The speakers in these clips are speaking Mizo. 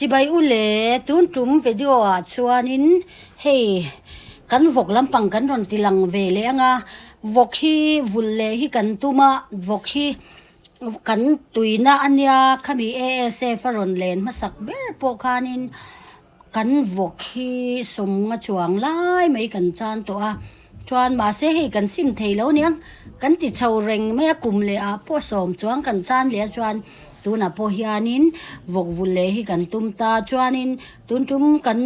Chibai u le, tun tum video ah chuanin hei kan vawk lampang kan rawn ti lang ve leh ang a, vawk hi vulh leh hi kan tum a, vawk hi kan tuina a nia khami ASF a rawn len hmasak ber pawh khanin Kan vawk hi sawmnga chuang lai mai kan chan tawh a, chuan mahse hei kan sim thei lo aniang, kan ti chho reng mai a kum leh ah pawh sawm chuang kan chan leh a chuan tunah pawh hianin vawk vul leh hi kan tum ta chuanin tun tum kan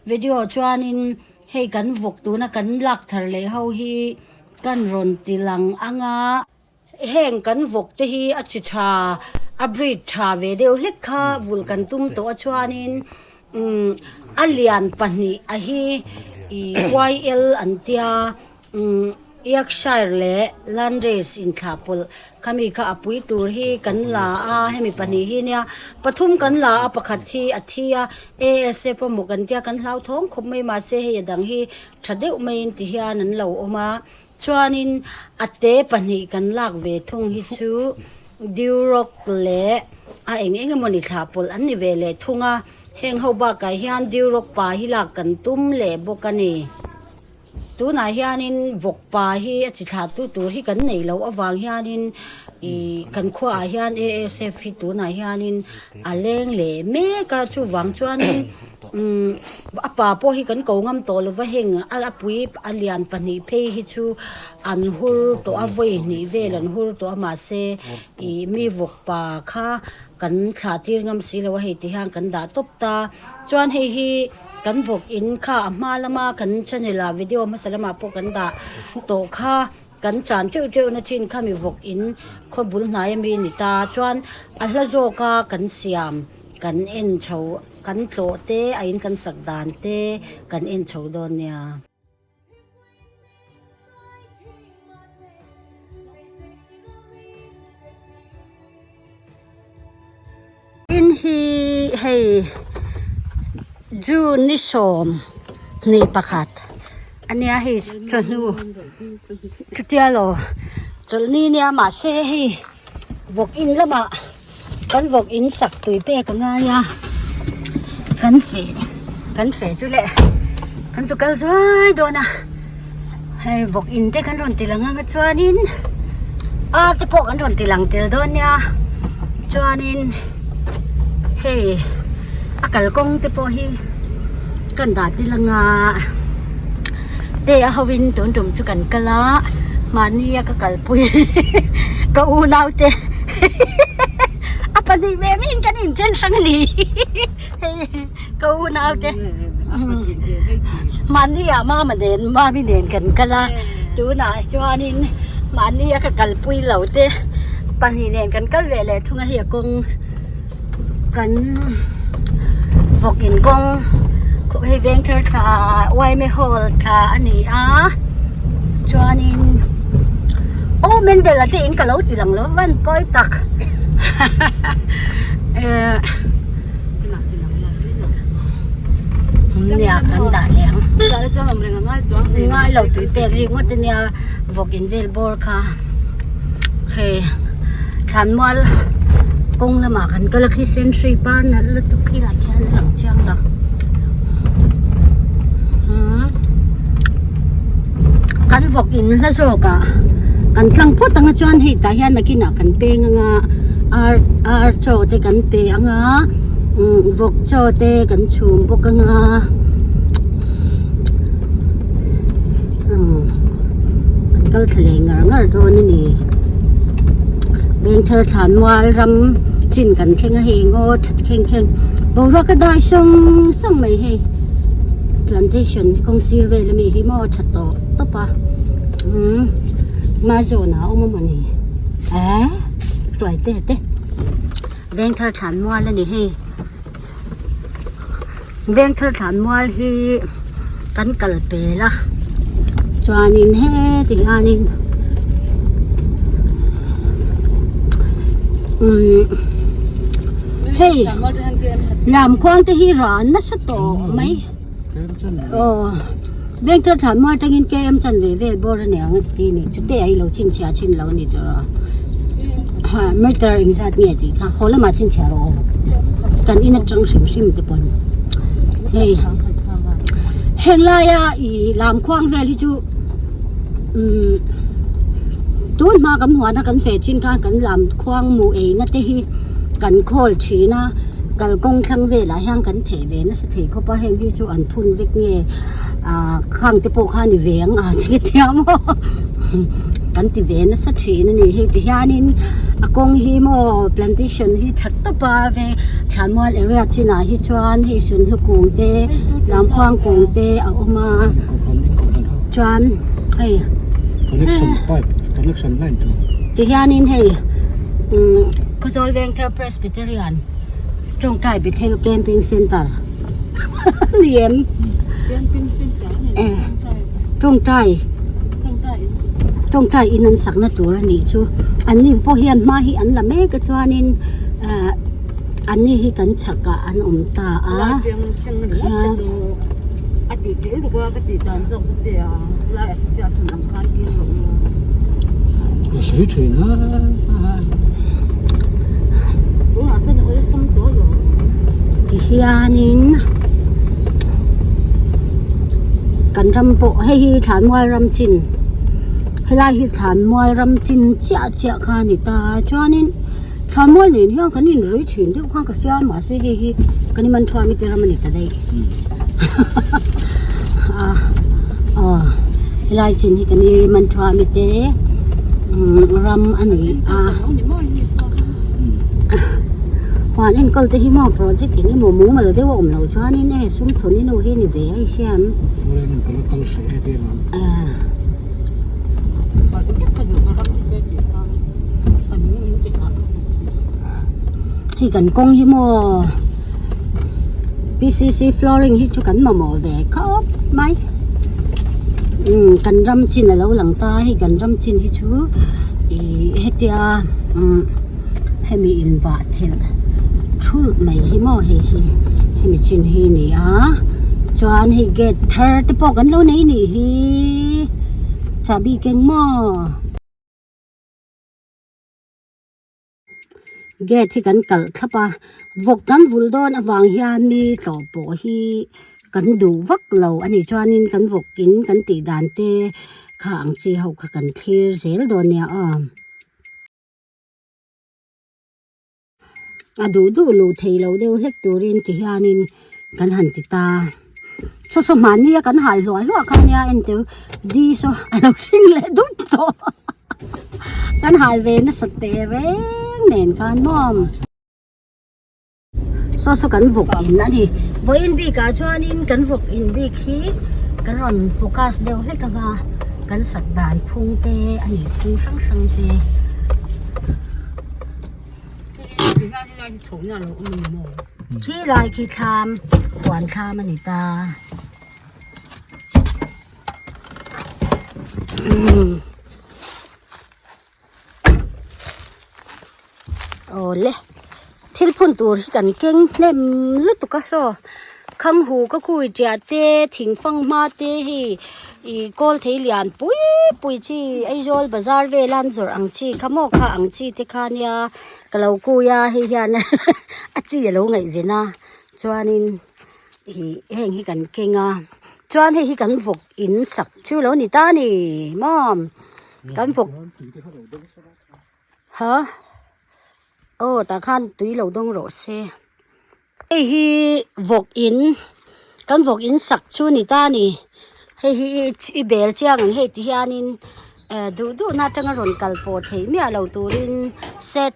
video chuanin hei kan vawk tuna kan lak thar leh ho hi kan rawn ti lang ang a. Heng kan vawk te hi a chi tha a breed tha ve deuh hlek kha vul kan tum tawh a chuanin umm a lian pahnih a hi ih YL an tia umm Yorkshire leh Landrace inthlah pawlh khami kha a pui tur hi kan la a hemi pahnih hi nia pathum kan la a pakhat hi a thi a ASF emaw kan tia kan hlauthawng khawp mai mahse hei a dang hi tha deuh maiin ti hian an lo awm a. Chuanin a te pahnih kan lak ve thung hi chu Duroc leh a eng eng emawni thlah pawlh an ni ve leh thung a, heng ho bakah hian Duroc pa hi lak kan tum leh bawk a ni. Tunah hianin vawk pa hi a chi thlah tu tur hi kan neih loh avang hianin ih kan khuaah hian ASF hi tunah hianin a leng leh mek a, chuvang chuanin Umm a pa pawh hi kan ko ngam tawh lova heng a pui a lian pahnih phei hi chu an hur tawh a vawi hnih vel an hur tawh a mahse ih mi vawk pa kha kan thlah tir ngam si lo a hei ti hian kan dah tawp ta chuan hei hi kan vawk in kha a hma lama kan channel ah video hmasa lamah pawh kan dah tawh kha. Kan chan teuh teuh na thin kha mi vawk in khaw bul hnai ami ni ta chuan a hla zawk a kan siam kan en chho kan tlawh te a in kan sak dan te kan en chho dawn nia. In hi hei June ni 21 ania hei chawhnu chutia law chawlhni nia mahse hei vawk in lamah kan vawk in sak tui pek a ngai a kan feh kan feh chu leh kan chu kal zuai dawn a hei vawk in te kan rawn ti lang ang a chuanin ar te pawh kan rawn ti lang tel dawn nia chuanin hei a kalkawng te pawh hi kan dah tel ang a te a ho in tun tum chu kan kal a mahni a ka kalpui ka unau te a pahnih ve ve in kan inchen hrang a ni hei ka unau te mahni ah mama nen mami nen kan kal a tunah chuanin mahni a ka kalpui lo te pahnih nen kan kal ve leh thung a hei a kawng kan vawk in kawng hei veng thar thla yma hall thla a ni a chuanin aw mendel a te in ka lo ti lang lo van pawi tak eh nia kan dah leh ang ngai lo tui pek rik ngawt ania vawk in vel bawr kha hei thlanmual kawng lamah kan kal a khi senhri par nalh lutuk khi lah khian a lang chiang lo umm kan vawk in hla zawk ah kan tlang phawt ang a chuan hei tah hian nakinah kan peng ang a ar ar chaw te kan pe ang a umm vawk chaw te kan chhum bawk ang a umm an kal thla leh ngar ngar dawn a ni Vengthar thlanmual ram chin kan thleng a hei ngaw that kheng kheng boruak a dai sawng sawng mai hei plantation kawng sir vel ami hi maw tha tawh tawp a umm hma zawn ah a awm a mawni eh hruai te te Vengthar thlanmual a ni hei. Vengthar thlanmual hi kan kal pel a chuanin heti hianin umm hei lamkhuang te hi rah nasa tawh mai aw Vengthar thlanmual atangin KM chanve vel bawr a ni ang a ti a ni chute a ilo chhinchhiah chin lo a ni tawh a meter engzat nge tih kha haw lamah chhinchhiah rawh aw. Kan in atang hrim hrim te pawn hei heng laia ih lam khuang vel hi chu umm tun hma kan huan a kan feh thin khan kan lam khuang mu eina te hi kan khawl thin a kalkawng thlang velah hian kan theh ve nasa thei khawp a heng hi chu an phun vek nge ah khang te pawh kha a ni ve ang a ti tia maw kan ti ve nasa thin a ni hei ti hianin a kawng hi maw plantation hi tha tawp a ve thlanmual area chinah hi chuan hei sunhlu kung te lamkhuang kung te a awm a chuan hei ti hianin hei umm Khawzawl Vengthar Presbyterian tawngtai Bethel Camping Centre ni em tawngtai tawngtai in an sakna tur a nih chu an ni pawh hian hma hi an la mek a chuanin ah an ni hi kan chhakah an awm ta a. Tihianin kan ram pawh hei hi Thlanmual ram chin helai hi Thlanmual ram chin chiah chiah kha a ni ta a chuanin Thlanmual nen hian kan inrui thin deuh khan ka hria mahse hei hi kan iman thuam i te ram a ni ta daih a aw helai chin hi kan iman thuam i te ram a ni a. Huan enkawl te hi maw project eng emaw mumal deuh a awm loh chuanin e sum thawn i nu hi ni ve a i hria em? Hei kan kawng hi maw PCC flooring hi chu kan mamawh ve khawp mai umm kan ram chin a lo lang ta a hei kan ram chin hi chu ih hetia umm hemi invah thil thulh mai hi maw hei hi hemi chin hi a ni a chuan hei gate thar te pawh kan lo nei nih hi chahbi keng maw. Gate hi kan kalh thlap a vawk kan vulh dawn avang hian mi tlawh pawh hi kan duh vak lo a nih chuanin kan vawk in kan tih dan te kha ang chi ho kha kan thlir zel dawn nia aw. A duh duh luh thei lo deuh hlek turin ti hianin kan han ti ta. Saw saw hmanni a kan hal hluah hluah kha ania enteu di saw a lo hring leh dut tawh kan hal ve nasa teh reng nen khan maw. Saw saw kan vawk in a ni. Vawiin bikah chuanin kan vawk in bik hi kan rawn focus deuh hlek ang a, kan sak dan phung te a nih phung hrang hrang te. Khi lai khi thlam huan thlam a ni ta. Awle thil phun tur hi kan keng hnem lutuk a saw khang hu ka khui chiah te thing fang hma te hei ih kawl thei lian pui pui chi Aizawl bazar vel a an zawrh ang chi kha maw kha ang chi te kha nia ka lo kui a hei hian a chi a lo ngaih ven a chuanin ih heng hi kan keng a chuan hei hi kan vawk in sak chu lo ni ta a ni maw. Kan vawk ha aw tah khan tui lo dawng rawh se hei hi vawk in kan vawk in sak chu ni ta a ni hei hi i bel chiang ang hei ti hianin eh duh duh na atanga rawn kal pawh theih miah lo turin set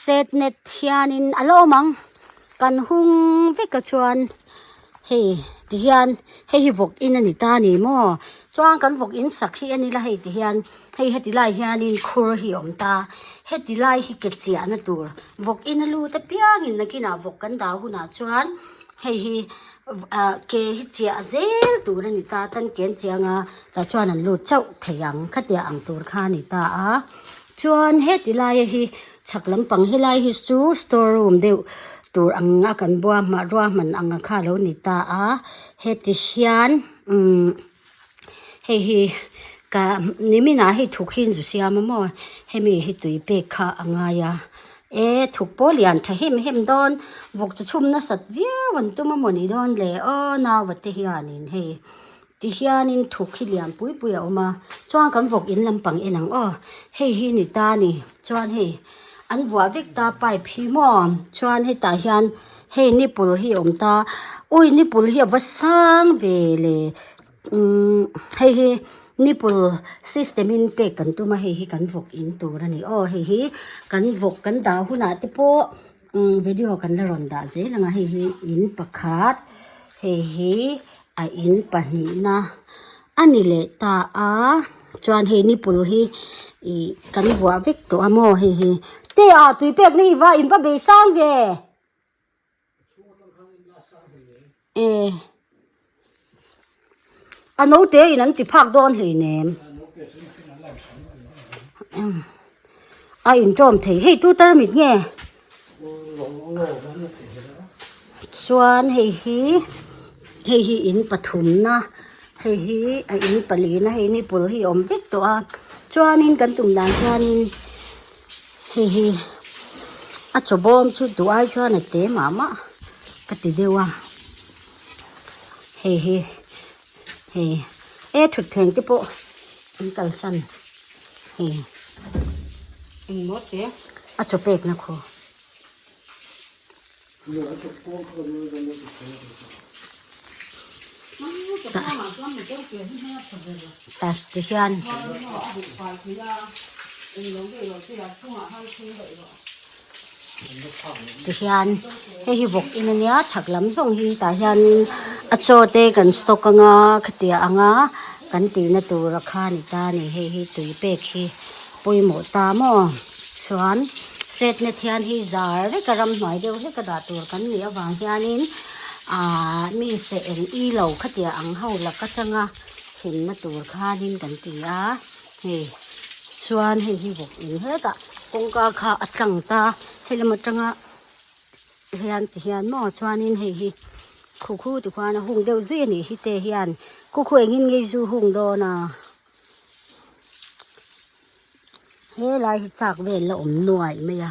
set net hianin a la awm ang kan hung vek a chuan hei ti hian hei hi vawk in a ni ta a ni maw chuan kan vawk in sak hi a ni la hei ti hian hei heti lai hianin khur hi a awm ta heti lai hi ke chiahna tur vawk in a lut apiangin nakinah vawk kan dah hunah chuan hei hi ah ke hi chiah zel tur a ni ta tan ke an chiang a tah chuan an lut chauh thei ang khatiang ang tur kha a ni ta a. Chuan heti laia hi chhak lampang helai hi chu store room deuh tur ang a kan bua hmah ruahman ang a kha a lo ni ta a heti hian umm hei hi ka nimin ah hei thuk hi an zu siam a maw hemi hi tui pek kha a ngai a. E thuk pawh lian tha hem hem dawn vawk chu chhum nasat viau an tum a mawni dawn le aw nauva te hianin hei ti hianin thuk hi lian pui pui a awm a chuan kan vawk in lampang en ang aw hei hi ni ta a ni chuan hei an vuah vek ta pipe hi maw chuan hetah hian hei nipple hi a awm ta ui nipple hi a va sang ve le. Umm hei hi nipple system in pek kan tum a hei hi kan vawk in tur a ni aw hei hi kan vawk kan dah hunah te pawh umm video kan la rawn dah zel ang a hei hi in pakhat hei hi a in pahnihna a ni leh ta a chuan hei nipple hi ih kan vuah vek tawh a maw hei hi te ah tui pek na hi va in va bei sang ve. E a naute in an ti phak dawn hleinem a intawm thei hei tu tarmit nge chuan hei hi hei hi in pathumna hei hi a in palina hei nipple hi a awm vek tawh a chuanin kan tum dan chuanin hei hi a chaw bawm chu duh ai chuan a te mah mah ka ti deuh a hei hi hei e thutthleng te pawh an kalsan hei a chaw pekna khaw. Ta ti hian ti hian hei hi vawk in ania chhak lam zawng hi tah hianin a chaw te kan stock anga khatiang anga kan tihna tur a kha ni ta a ni hei hi tui pek hi pawimawh ta maw chuan set net hian hei zar vek a ramhnuai deuh hlek a dah tur kan nih avang hianin ahh mi seh eng i lo khatiang ang ho lak atanga hlimna tur khanin kan ti a hei chuan hei hi vawk in hetah kawngka kha a tlang ta hei lam atanga hian ti hian maw chuanin hei hi khu khu ti khuan a hung deuh zui a nih hi te hian khu khu engin nge zu hung dawn a. He lai hi chak vel la awm nuaih mai a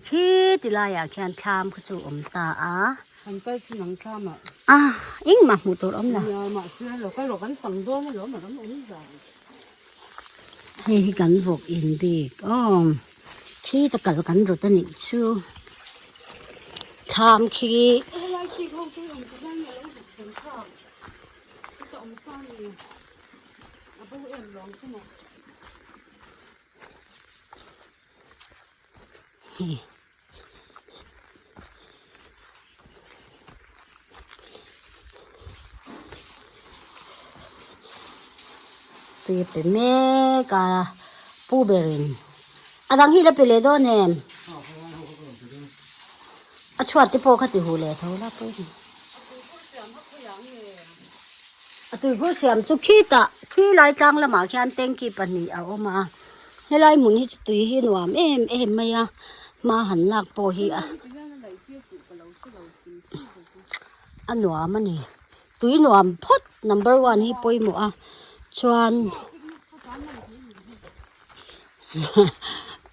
khi ti laiah khian thlam kha chu awm ta a. An kal thin ang thlam ah. A engmah hmuh tur awm lo. Nia mahse lo kal rawh kan fang dawn alawm a ram awm zan. Hei hi kan vawk in bik aw khi ta kal kan rawt a nih chu thlam khi. Helai khi ho chu awm ti hian a lo zuk thlen thlak chuta awm sa ni. A bo em lawng chu maw. Tui a pe mek a pu berin a dang hi la pe leh dawn em a chhuat te pawh kha ti huh leh tho la pawimawh. A tuikhur siam chu khitah khi lai tlang lamah khian tanky pahnih a awm a helai hmun hi chu tui hi nuam em em mai a hma han lak pawh hi a a nuam a ni tui nuam phawt number one hi pawimawh a chuan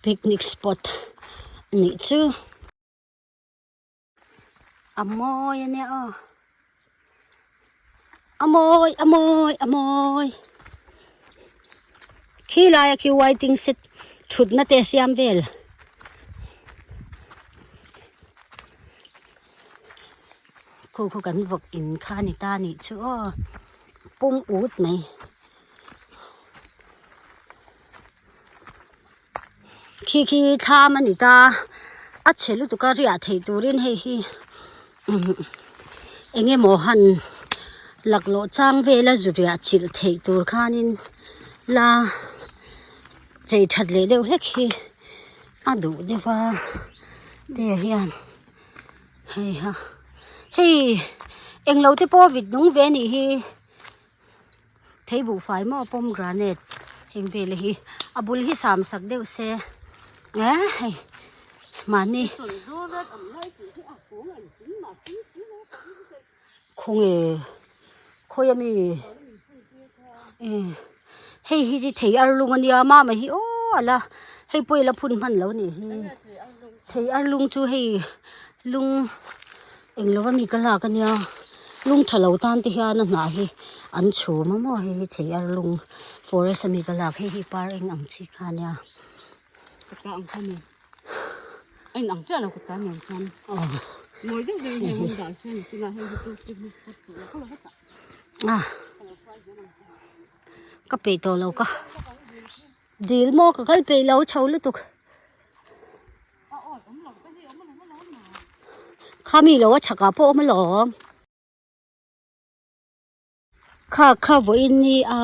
picnic spot a nih chu. A mawi a nia aw a mawi a mawi a mawi khi laia khi waiting shed thutna te a siam vel khu khu kan vawk in kha a ni ta a nih chu aw pum ut mai. Khi khi thlam a ni ta a chhe lutuk a riah theih turin hei hi eng emaw han laklawh chang vela zu riah chilh theih tur khanin la chei that leh deuh hlek hi a duh deuh a te hian hei ha hei englo te pawh vit nung ve a nih hi. Thei buhfai maw pomegranate heng vel hi a bul hi sam sak deuh se eh hei mahni khawnge khawi ami eh hei hi thei ar lung ania mama hi aw ala hei pawh ila phun hman lo nih hi. Thei ar lung chu hei lung eng lova mi ka lak ania lung tha lo tan te hian a hnah hi an chhum a maw hei hi thei ar lung forest ami ka lak hei hi par eng ang chi kha ania. Ka ta ang kha ni a in ang chiah lo ka ta nen chuan mawi deuh deuh in hei hmun dah se ni chunah hei hi chu a ka peih tawh lo ka dil maw ka kal peih lo chho lutuk. Khami lo a chhakah pawh a awm alawm. Kha kha vawiin ni a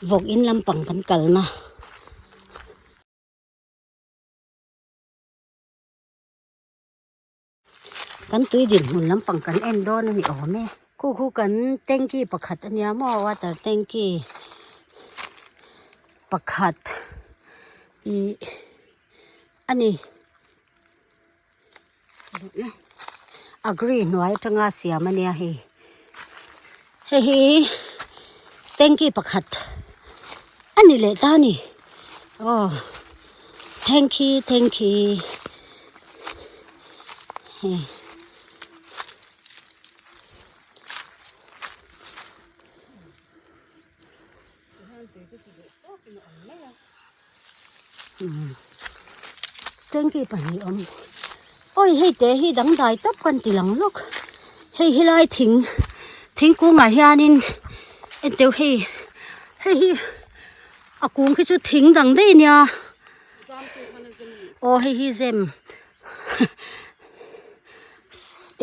vawk in lampang kan kalna. Kan tui dinhmun lampang kan en dawn a ni awm e. Khu khu kan tanky pakhat a nia maw water tanky pakhat ih a ni. Agri hnuai atanga siam a nia hei. Hei hi tanky pakhat a ni leh ta a ni. Aw thank you thank you hei. Tanky pahnih awm awi hei te hi dangdai tawp kan ti lang lawk hei helai thing thingkung ah hianin enteu hei hei hi a kung khi chu thing dang daih a nia aw hei hi zem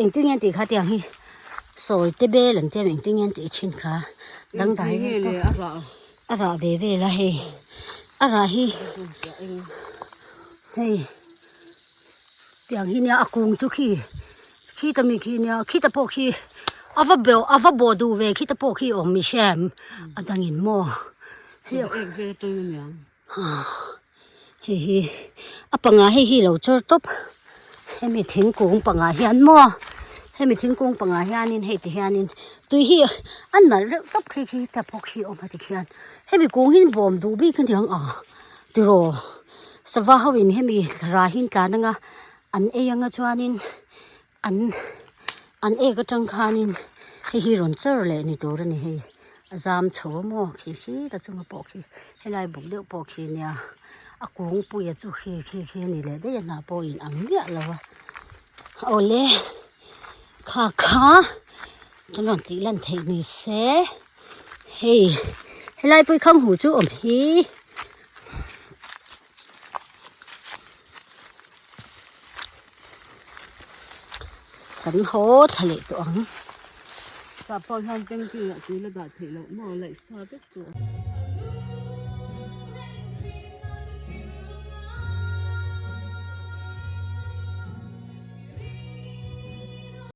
engtin nge an tih kha tiang hi sawi te bel an tia engtin nge an tih thin kha dangdai vel tawp a rah ve vel a hei a rah hi hei tiang hi nia a kung chu khi khi ta mi khi nia khi ta pawh khi a va bawh a va bawh duh ve khi ta pawh khi awm mi hriam a dangin maw hei Hei hi a pangah hei hi lo chawr tawp hemi thingkung pangah hian maw hemi thingkung pangah hianin hei ti hianin tui hi a nalh reuh tawp khi khi ta pawh khi a awm a tikhian hemi kung hi bawm duh bik a niang a tiraw sava ho in hemi rah hi an tlan anga an ei anga chuanin An an ek atang khanin hei hi rawn chawr leh ni tur a ni hei a zam chho a maw khi khi ta chunga pawh khi helai buk deuh pawh khi nia a kungpuia chu khi khi khi a ni leh daih a hnah pawh in ang miah lo a awle kha kha kan rawn tih lan theih ni se hei helai pawh hi khang hu chu awm hi. Kan haw thla leh tawh ang. Tah pawh hian tanky ah tui la dah theih loh maw laih sa vek chu.